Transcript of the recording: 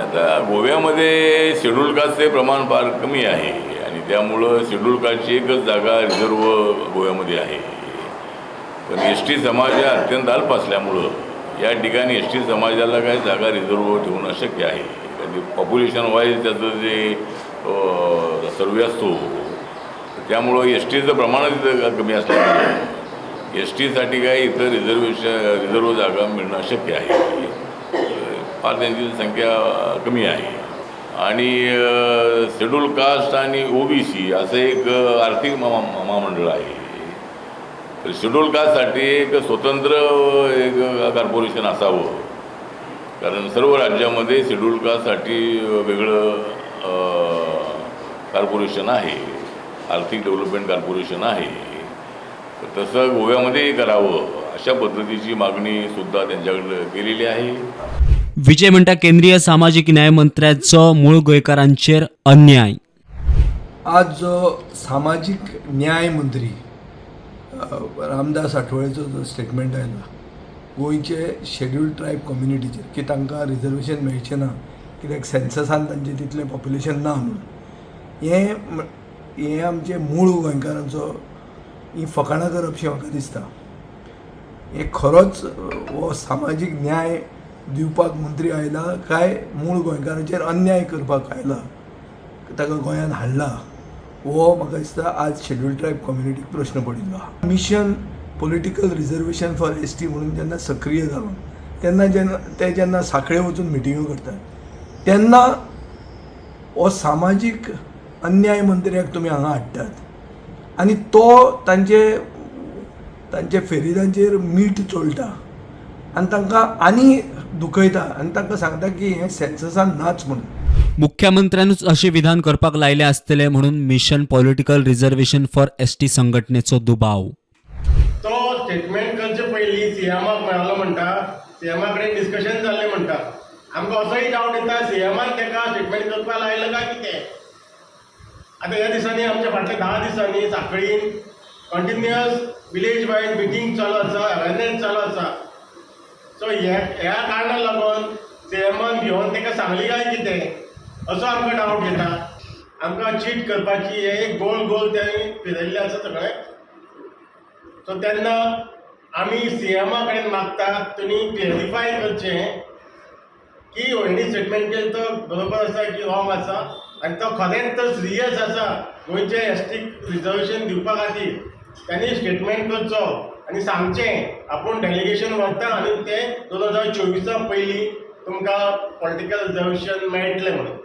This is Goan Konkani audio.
आता गोव्यामध्ये शेड्यूल कास्टचे प्रमाण फार कमी आहे आणि त्यामुळं शेड्यूल कास्टची एकच जागा रिझर्व गोव्यामध्ये आहे. पण एस टी समाज हा अत्यंत अल्प असल्यामुळं या ठिकाणी एस टी समाजाला काही जागा रिझर्व ठेवणं अशक्य आहे, कारण पॉप्युलेशन वाईज त्याचं जे सर्वे असतो, त्यामुळं एस टीचं प्रमाण तिथं कमी असल्यामुळं एस टीसाठी काही इथं रिझर्व जागा मिळणं अशक्य आहे. फार त्यांची संख्या कमी आहे आणि शेड्यूल कास्ट आणि ओबीसी असं एक आर्थिक महामंडळ आहे. तर शेड्यूल कास्टसाठी एक स्वतंत्र एक कॉर्पोरेशन असावं, कारण सर्व राज्यामध्ये शेड्यूल कास्टसाठी वेगळं कॉर्पोरेशन आहे, आर्थिक डेव्हलपमेंट कॉर्पोरेशन आहे. तर तसं गोव्यामध्येही करावं, अशा पद्धतीची मागणीसुद्धा त्यांच्याकडे केलेली आहे. विजय म्हणटा, केंद्रीय सामाजीक न्याय मंत्र्याचो मूळ गोंयकारांचेर अन्याय. आज जो सामाजीक न्याय मंत्री रामदास आठवळेचो जो स्टेटमेंट आयला गोंयचे शेड्युल्ड ट्रायब कम्युनिटीचेर की तांकां रिजर्वेशन मेळचें ना कित्याक सेन्ससान तांचें तितलें पॉप्युलेशन ना म्हणून, हें आमचें मूळ गोंयकारांचो ही फकाणां करप शें म्हाका दिसता. हें खरोच हो सामाजीक न्याय दिवपाक मंत्री आयला काय मूळ गोंयकारांचेर अन्याय करपाक आयला, ताका गोंयांत हाडला, हो म्हाका दिसता आज शेड्युल्ड ट्रायब कम्युनिटीक प्रश्न पडिल्लो आहा. Mission political reservation for ST म्हणून जेन्ना सक्रीय जालो तेन्ना जेन्ना ते जेन्ना साखळे वचून मिटिंग्यो करतात तेन्ना हो सामाजीक अन्याय मंत्र्याक तुमी हांगा हाडटात आनी तो तांचे तांचे फेरिदांचेर मीठ चोळटा आनी तांकां आनी दुखयता आनी तांकां सांगता की हें सेन्ससान नाच म्हणून. मुख्यमंत्र्यानूच अशें विधान करपाक लायलें आसतलें म्हणून mission political reservation for ST संघटनेचो दुबाव. तो स्टेटमेंट करचे पयलीं सीएमाक मेळ्ळो म्हणटा, सीएमा कडेन डिस्कशन जाल्लें म्हणटा. आमकां असोय डावट येता, सीएमान ताका स्टेटमेंट करपाक लायलें काय कितें. आतां ह्या दिसांनी, आमच्या फाटल्या 10 दिसांनी साखळीन कंटिन्युअस विलेज वायज मिटींग चालू आसा, अवेरनेस चालू आसा. सो ह्या कारणाक लागून सीएमान घेवन ताका सांगली काय कितें असो आमकां डावट येता. आमकां चीट करपाची हे एक गोल गोल तें फिरयल्लें आसा सगळें. सो तेन्ना आमी सीएमा कडेन मागता, तुमी क्लॅरिफाय करचें की हेणी स्टेटमेंट केलें तो बरोबर आसा की रॉंग आसा आनी तो खरेंच तर सिरियस आसा गोंयचे एसटी रिजर्वेशन दिवपा खातीर, त्यांनी स्टेटमेंट करचो आनी सांगचें आपूण डेलिगेशन व्हरता आनी ते 2024 पयलीं तुमकां पॉलिटिकल रिजर्वेशन मेळटलें म्हणून.